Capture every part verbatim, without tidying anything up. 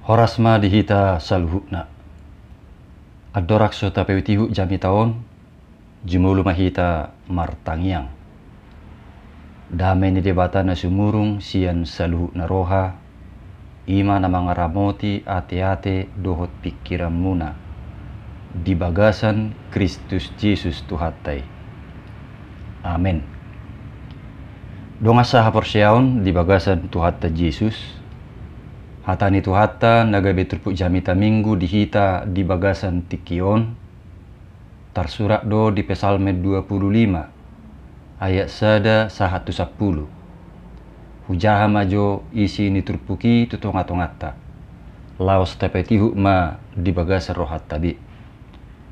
Horas ma di hita saluhutna. Andorang so tapaihutihut jamita on, jumolo ma hita martangiang. Dame ni Debata na sumurung sian saluhutna roha, i ma na mangaramoti ateate dohot pingkiranmuna di bagasan Kristus Jesus Tuhanta i. Amen. Dongan sahaporseaon di bagasan Tuhanta Jesus, hata ni Tuhanta na gabe turpuk jamita Minggu di hita di bagasan tingki on, tarsurat do di Psalmen dua pulu lima, ayat sada sahat tu sampulu. Hujaha ma jo isi ni turpuk i tu tongatonganta, laos tapaihutihut ma di bagasan rohanta be.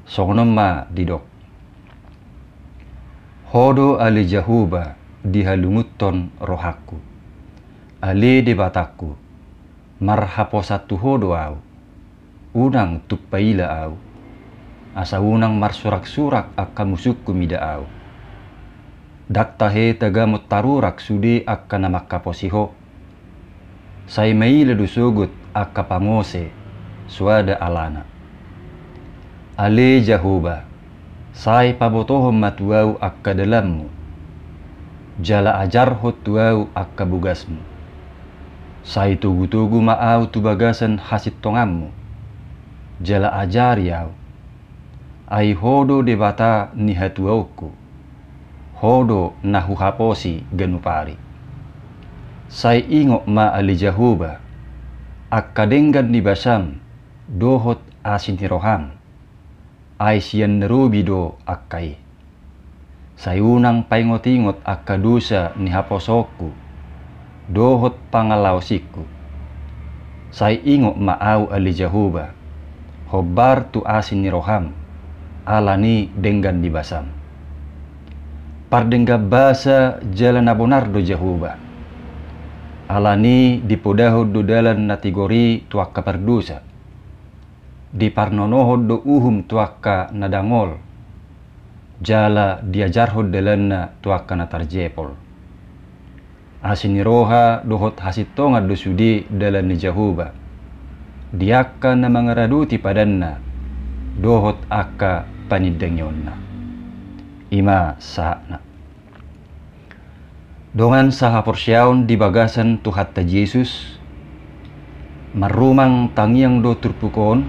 Songon on ma didok: Ho do ale Jahowa dihalungunhon rohangku, ale Debatangku, marhaposan tu Ho do ahu. Unang tung paila ahu, asa unang marsuraksurak angka musungku mida ahu. Ndang tahe tagamon tarurak sude angka na manghaposi Ho. Sai maila do sogot angka pangose, soada alana. Ale Jahowa, sai pabotohon ma tu ahu angka dalanmu, jala ajarhon tu ahu angka bogasmu. Sai togutogu ma ahu tu bagasan hasintonganmu, jala ajari ahu. Ai Ho do Debata ni hatuaonku, Ho do na huhaposi ganup ari. Sai ingot ma ale Jahowa, angka denggan ni basam, dohot asi ni roham, ai sian na robi do angka i. Sai unang paingotingot angka dosa ni haposoonku, dohot pangalaosingku. Sai ingot ma ahu ale Jahowa, hombar tu asi ni roham, ala ni denggan ni basam. Pardenggan basa jala na bonar do Jahowa. Ala ni dipodahon do dalan na tigor i tu angka pardosa. Diparnonohon do uhum tu angka na dangol, jala diajarhon dalanna tu angka na tarjepol. Asi ni roha dohot hasintongan do sude dalan ni Jahowa, di angka na mangaradoti padanna, dohot angka panindangionna. I ma sahatna. Dongan sahaporseaon di bagasan Tuhanta Jesus, marrumang tangiang do turpuk on,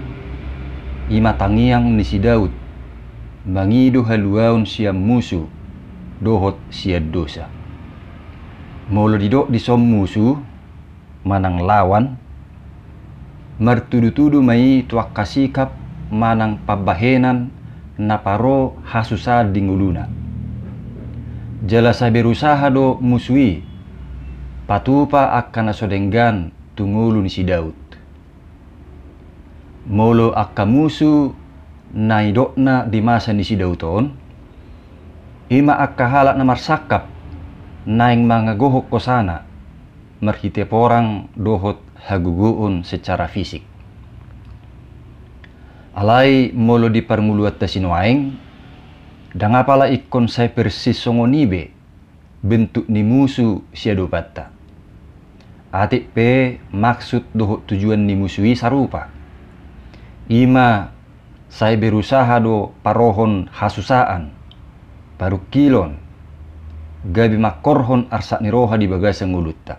i ma tangiang ni si Daud, mangido haluaon sian musu, dohot sian dosa. Molo didok dison musu, manang lawan, martudutudu ma i tu angka sikap manang pambahenan na paro hasusaan di ngoluna. Jala sai berusaha do musu i patupa angka na so denggan tu ngolu ni si Daud. Molo angka musu na nidokna di masa ni si Daud on, i ma angka halak na marsangkap naeng mangagohon hosana, marhite porang dohot hagogoon secara fisik. Alai molo di parngoluanta sinuaeng, ndang apala ingkon sai persis songon i be bentuk ni musu siadopanta. Atik pe maksud dohot tujuan ni musu i sarupa. I ma sai berusaha do parohon hasusaan, parungkilon, gabe mangkorhon arsak ni roha di bagasan ngolunta.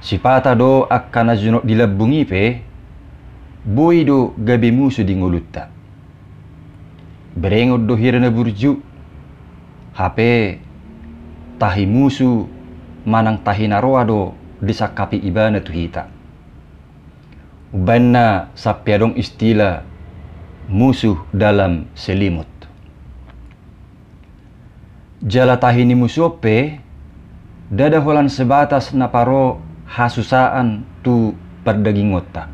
Sipata do angka na jonok di lambung i pe, boi do gabe musu di ngolunta. Berengon do hira na burju, hape tahi musu manang tahi na roa do disangkapi ibana tu hita. Umbahen na sampe adong istilah musuh dalam selimut. Jala tahi ni musu on pe, ndada holan sebatas na paro hasusaan tu pardagingonta.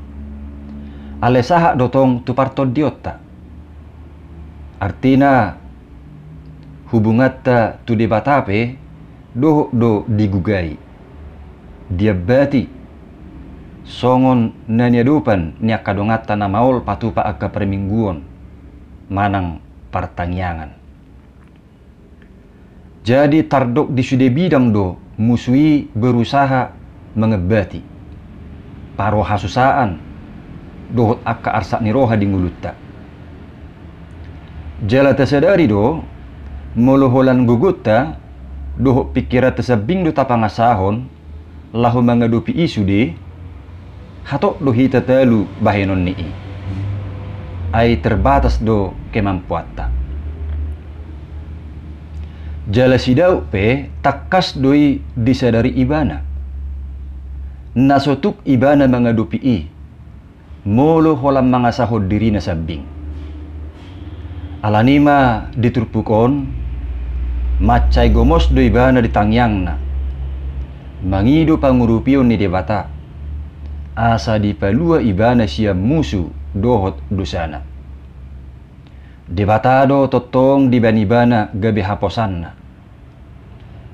Alai sahat do tong tu partondionta. Artina, hubunganta tu Debata pe dohot do digugai, diambati, songon na niadopan ni angka donganta na maol patupa angka parmingguon manang partangiangan. Jadi tardok di sude bidang do musu i berusaha mangambati. parohasusaan dohot angka arsak ni roha di ngolunta. Jala tasadari do, molo holan gogonta dohot pingkiranta sambing do tapangasahon laho mangadopi i sude, hatop do hita talu bahenonni i. Ai terbatas do kemampuanta. Jala si Daud pe tangkas do i disadari ibana. Na so tuk ibana mangadopi i, molo holan mangasahon dirina sambing. Alani i ma di turpuk on, mansai gomos do ibana di tangiangna mangido pangurupion ni Debata, asa dipalua ibana sian musu dohot dosana. Debata do tongtong dibaen ibana gabe haposanna.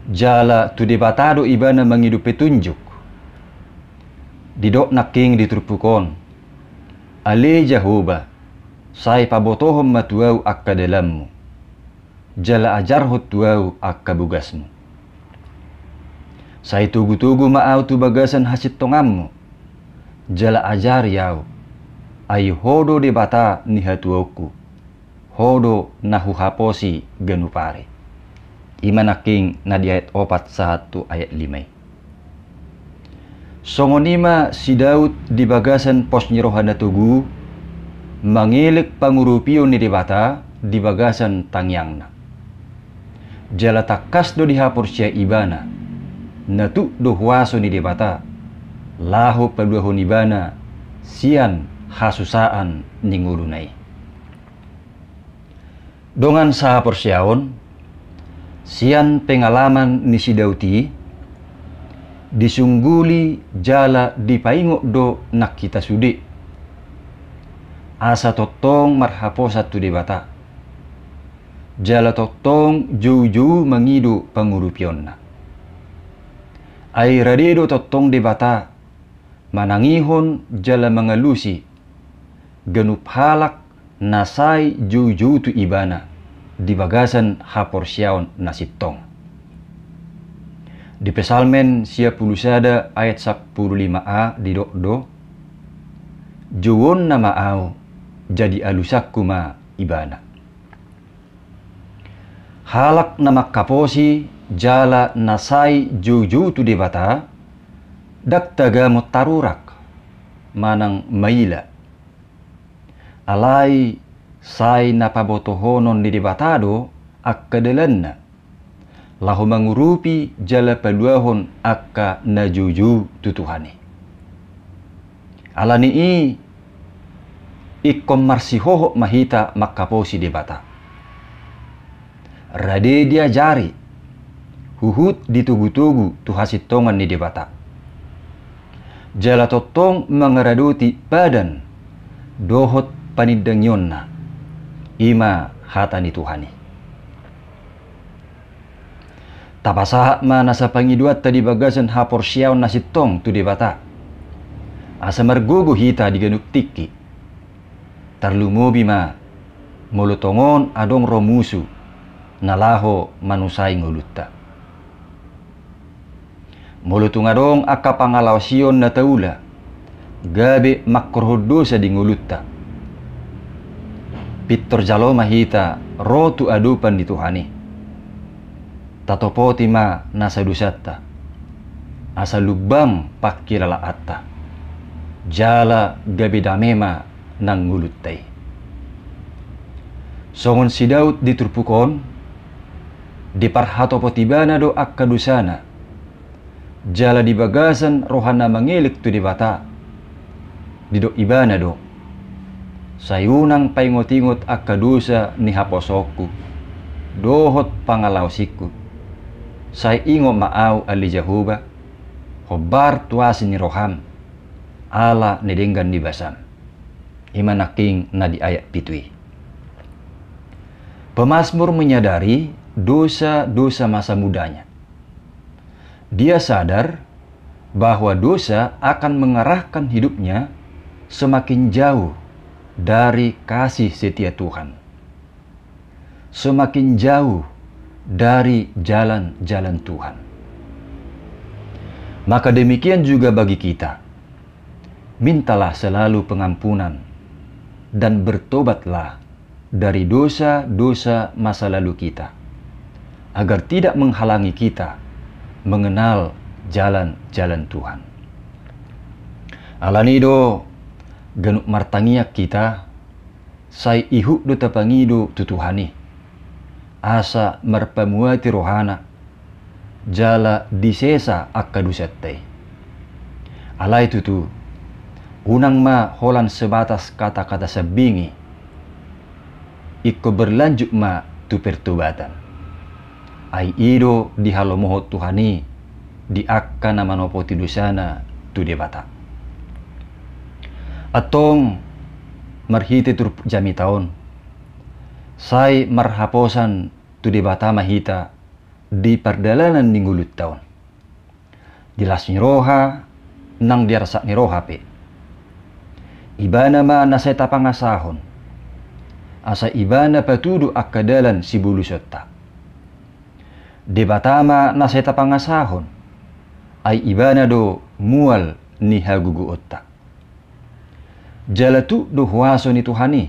Jala tu Debata do ibana mangido petunjuk. Didok nangkin di turpuk on: Ale Jahowa, sai pabotohon ma tu ahu angka dalanmu, jala ajarhon tu ahu angka bogasmu. Sai togutogu ma ahu tu bagasan hasintonganmu, jala ajari ahu, ai Ho do Debata ni hatuaonku. Ho do na huhaposi ganup ari. I ma nangkin na di ayat opat sahat tu ayat lima i. Songon i ma si Daud di bagasan pos ni roha na togu, mangelek pangurupion ni Debata di bagasan tangiangna. Jala tangkas do dihaporseai ibana, na tuk do huaso ni Debata laho paluahon ibana sian hasusaan ni ngoluna i. Dongan sahaporseaon, sian pengalaman ni si Daud i, disungguli jala dipaingot do nang hita sude, asa tongtong marhaposan tu Debata, jala tongtong joujou mangido pangurupionna. Ai rade do tongtong Debata manangihon jala mangalusi ganup halak na sai joujou tu Ibana di bagasan haporseaon na sintong. Di Psalmen sia pulu sada ayat sampulu lima a didok do: Jouonna ma ahu, jadi alusanku ma Ibana. Halak na mangkaposi jala na sai joujou tu Debata, ndang tagamon tarurak manang maila. Alai sai na pabotohonon ni Debata do angka dalanna, laho mangurupi jala paluahon angka na joujou tu Tuhan i. Alani i, ingkon marsihohot ma hita mangkaposi Debata. Rade diajari, huhut ditogutogu tu hasintongan ni Debata. Jala tongtong mangaradoti padan dohot panindangionna, i ma hata ni Tuhan i. Tapasahat ma nasa pangidoanta di bagasan haporseaon na sintong tu Debata, asa margogo hita di ganup tingki. Tarlumobi ma molo tongon adong ro musu na laho manusai ngolunta. Molo tung adong angka pangalaosion na taula, gabe mangkorhon dosa di ngolunta, pintor jalo ma hita ro tu adopan ni Tuhan i. Tatopoti ma nasa dosanta, asa lumbang pangkilalaanta, jala gabe dame ma nang ngolunta i. Songon si Daud di turpuk on, diparhatopot ibana do angka dosana, jala di bagasan rohana mangelek tu Debata, didok ibana do: Sai unang paingotingot angka dosa ni haposoonku dohot pangalaosingku. Sai ingot ma ahu, ale Jahowa, hombar tu asi ni roham, ala ni denggan ni basam. I ma nangkin na di ayat pitu i. Pemasmur menyadari dosa-dosa masa mudanya. Dia sadar bahwa dosa akan mengarahkan hidupnya semakin jauh dari kasih setia Tuhan, semakin jauh dari jalan-jalan Tuhan. Maka demikian juga bagi kita. Mintalah selalu pengampunan dan bertobatlah dari dosa-dosa masa lalu kita, agar tidak menghalangi kita mengenal jalan-jalan Tuhan. Alani do ganup martangiang hita, sai ihut do tapangido tu Tuhan i, asa marpamuati rohana, jala disesa angka dosanta i. Alai tutu, unang ma holan sebatas kata-kata sambing i, ingkon berlanjut ma tu pertobatan. Ai i do dihalomohon Tuhan i di angka na manopoti dosana tu Debata. Antong, marhite turpuk jamita on, sai marhaposan tu Debata ma hita di pardalanan ni ngolunta on, di las ni roha nang di arsak ni roha pe. Ibana ma na sai tapangasahon, asa Ibana patudu angka dalan sibolusonta. Debata ma na sai tapangasahon, ai Ibana do mual ni hagogoonta. Jala tuk do huaso ni Tuhan i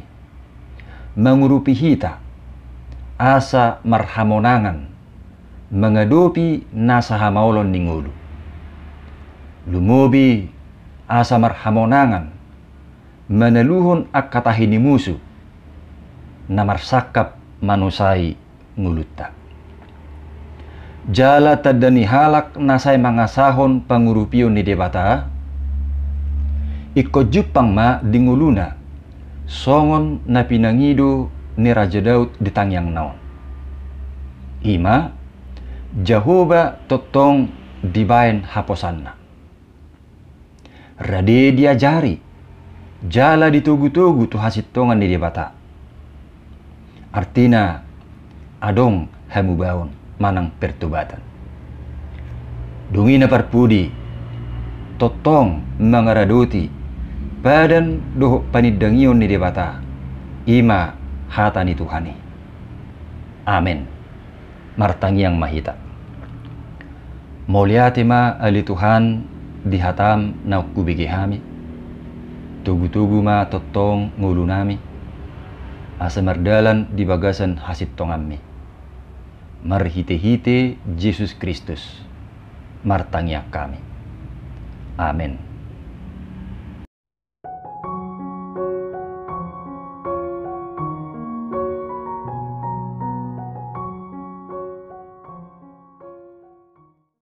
mangurupi hita, asa marhamonangan mangadopi nasa hamaolon ni ngolu. Lumobi asa marhamonangan manaluhon angka tahi ni musu na marsangkap manusai ngolunta. Jala tanda ni halak na sai mangasahon pangurupion ni Debata, ingkon jumpang ma di ngoluna, songon na pinangido ni Raja Daud di tangiangna on. I ma, Jahowa tongtong dibaen haposanna. Rade diajari, jala ditogutogu tu hasintongan ni Debata. Artina, adong hamubaon manang pertobatan. Dung i na parpudi, tongtong mangaradoti padan dohot panindangion ni Debata, i ma hata ni Tuhan i. Amen. Martangiang ma hita. Mauliate ma ale Tuhan di hataM naung hubege hami. Togutogu ma tongtong ngolunami, asa mardalan di bagasan hasintonganMi. Marhitehite Jesus Kristus martangiang hami. Amen.